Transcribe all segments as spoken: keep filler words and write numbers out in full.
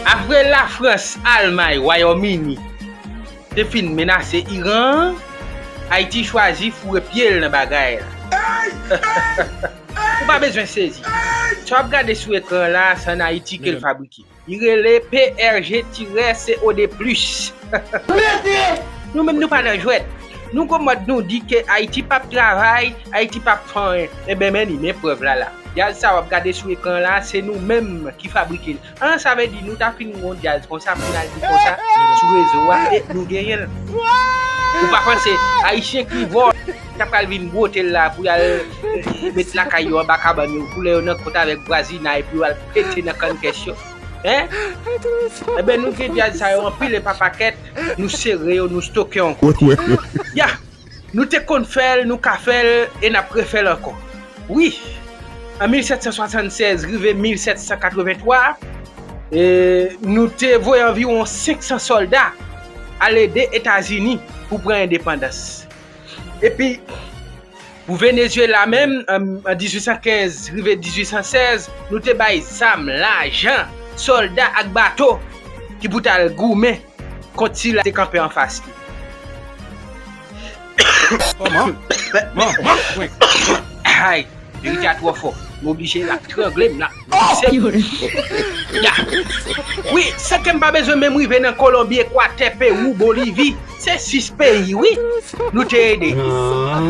Apre Lafrans, Almay, Wayòm Ini te fin menase Iran, Ayiti chwazi foure pye l nan bagay la. Ou pa bezwen sezi. Sa w ap gade sou ekran la, se ann Ayiti ke l fabrike. Li rele P R G tiret C O de plis. Nou menm nou pa nan jwèt. Nou gon mòd nou di ke Ayiti p ap travay, Ayiti p ap fè anyen. Enben men li, men prèv la la. Djaz sa w ap gade sou ekran la, se nou menm ki fabrike l. An, sa vle di nou ta fin gon djaz konsa pou n al di konsa sou rezo a, e nou genyen l. Ou pa panse Ayisyen ki vòlè ta pral vin bwote l la pou y al, eh, met lakay yo anba kabann yo, koulè yo nan kont avèk vwazinay pou yo al pete nan kann kès yo? Hein? Enben nou gen djaz sa yo anpile pa pakèt, nou sere yo, nou stoke yo ankò. Ya! Nou te konn fè l, nou ka fè l, e n ap refè l ankò. Wi, an mil sèt san swasannsèz rive mil sèt san katrevenntwa, e, nou te voye anviwon senk san sòlda al ede Etazini pou pran endepandans. Epi, pou Venezyela menm, an, an dizuit san kenz rive dizuit san sèz, nou te bay zam, lajan, sòlda ak bato ki pou t al goumen kont sila te kanpe anfas li. Ay, verite a twò fò. M oblije l ap trangle m la. Ya. Wi, san ke m pa bezwen menm rive nan Kolonbi, Ekwatè, Pewou, Bolivi. Se sis peyi, wi, nou te ede.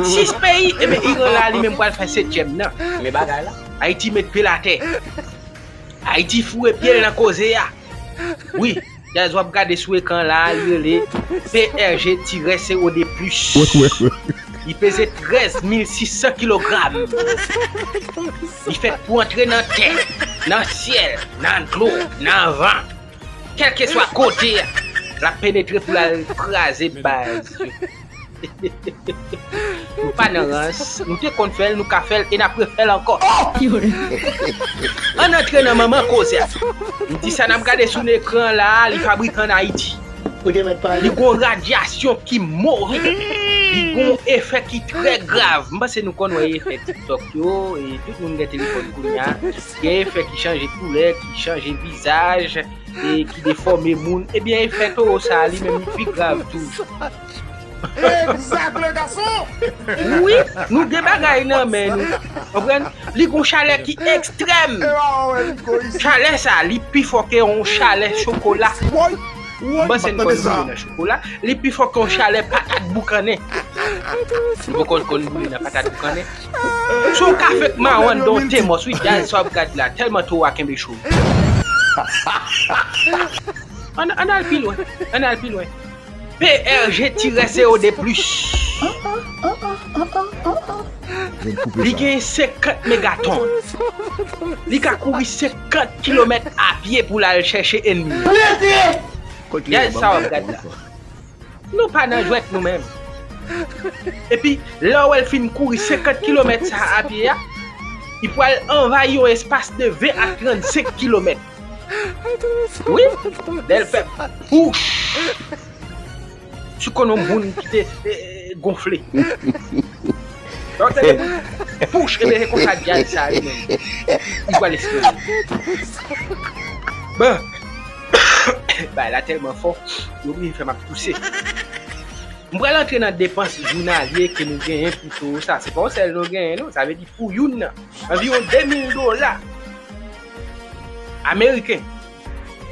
Sis peyi, enben Iran la li menm pral fè setyèm nan. Men bagay la. Ayiti met pye l atè. Ayiti foure pye l nan koze a. Wi, djaz w ap gade sou ekran la a, li rele P R G tiret C O de plis. Li peze trèz mil sis san kilogram. Li fèt pou antre nan tè, nan syèl, nan dlo, nan van. Kèlkeswa kote l ap penetre pou l al kraze baz yo. Nou pa nan rans, nou te konn fè l, nou ka fè l e n ap refè l ankò. Ann antre nan manman koze a. M di sa n ap gade sou ekran la a, li fabrike ann Ayiti. Li gon radyasyon ki move. Li gon efè ki trè grav. M panse nou konn wè efè TikTok yo, e tout moun gen telefòn kounye a. Gen efè ki chanje koulè, ki chanje vizaj, e ki defòme moun. Ebyen, efè towo sa a, li menm, li pi grav toujou. Egzak, le gason! Wi, nou gen bagay nan men nou. Konprann? Li gon chalè ki ekstrèm. Chalè sa, li pi fò ke yon chalè chokola. M panse n konn boule nan chokola. Li pi fò ke yon chalè patat boukannen. Nou poko konn boule nan patat boukannen. Si w ka fèk mawon anndan yon tèmòs, wi, djaz sa w ap gad la, tèlman towo a kenbe cho. Ann, ann al pi lwen, ann al pi lwen. P R G tiret C O de plis. Li gen senkant megaton. Li ka kouri senkant kilomèt a pye pou l al chèche ènmi. Djaz sa w ap gad la. Nou pa nan jwèt nou menm. Epi, lè w wè l fin kouri senkant kilomèt sa a pye a, li pral anvayi yon espas de ven a trannsenk kilomèt. Wi, lè l fè pouch. Si w konn yon moun ki te, eh, gonfle. Lè w tande pouch, ebyen, se konsa djaz sa a li menm. Li pral eksploze. Bon. Bagay la tèlman fò, yo oblije fè m ap touse. M pral antre nan depans jounalye ke nou genyen pou towo sa. Se pa yon sèl nou genyen, non. Sa vle di pou youn nan, anviwon de mil dola ameriken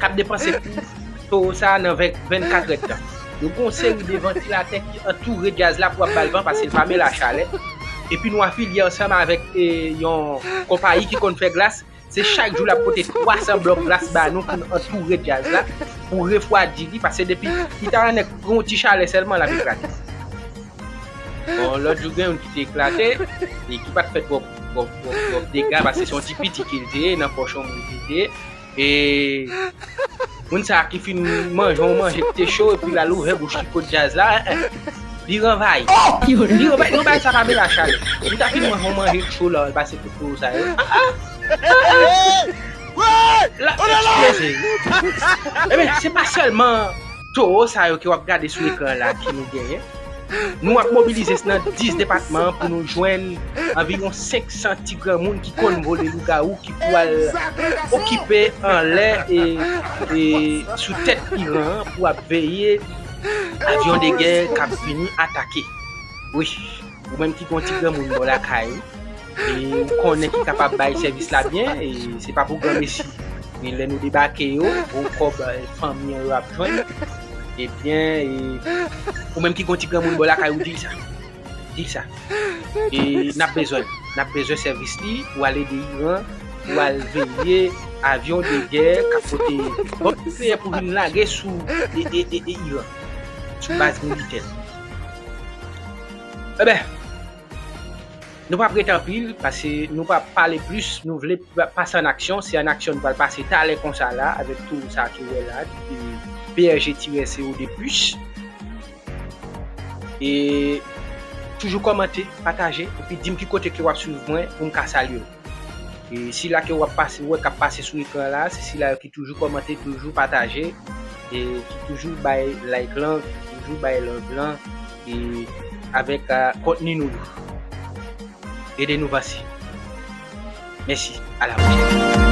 k ap depanse pou towo sa a nan ven, vennkatrè tan. Nou gen yon seri de vantilatè ki antoure djaz la pou ap ba l van, paske l pa men lachalè. Epi nou afilye ansanm avèk, e, yon konpayi ki konn fè glas. Se chak jou l ap pote twa san blòk glas ba nou pou n antoure djaz la, pou refwadi li, paske depi li ta nan nèg pran yon ti chalè sèlman, l ap eklate. Bon, lòt jou gen youn ki te eklate, e ki pa t fè twòp, twòp, twòp, twòp dega, paske se yon ti piti ke l te ye, nan pòch yon moun ke l te ye. E moun sa a ki fin manje yon manje ki te cho, epi l al ouvè bouch li kot djaz la, en, en. Li ranvayi. Li ranvayi. Non, bagay sa pa byen la, Charles. Li ta fin manje yon manje cho la, l pase pou towo sa yo. Ah, ah. Ah, ah. La, la, la. Ebyen, se pa sèlman towo sa yo ke w ap gade sou ekran la ki nou genyen. Nou ap mobilize nan dis depatman an pou nou jwenn anviwon senk san ti granmoun ki konn vole lougawou ki pou al okipe anlè e, e sou tèt Iran an pou ap veye avyon de gè k ap vini atake. Wi, ou menm ki gon ti granmoun bò lakay ou, e ou konnen ki kapab bay sèvis la byen, e se pa pou granmesi. Men lè nou debake yo, gwo kòb, e, fanmi an yo ap jwenn, ebyen, e, ou menm ki gon ti granmoun bò lakay ou, di l sa. Di l sa. E n ap bezwen l. N ap bezwen sèvis li pou al ede Iran, pou al veye avyon de gè k ap pote bòm nikleè pou vin lage sou, e, e, e, e Iran, sou baz militè. Eben, nou p ap rete anpil, paske nou p ap pale plis, nou vle pa-, pase an aksyon, se an aksyon nou pral pase talè konsa la, avèk tou sa ke w wè la, e P R G tirè C O de plis. E toujou kòmante, pataje, epi di m ki kote ke w ap swiv mwen pou m ka salye w. E sila ke w ap pase, wè k ap pase sou ekran la, se sila yo ki toujou kòmante, toujou pataje, e ki toujou bay like lan, ki toujou bay love lan, e avèk, a, kontni nou yo. Ede nou vanse. Mèsi. A la pwochèn.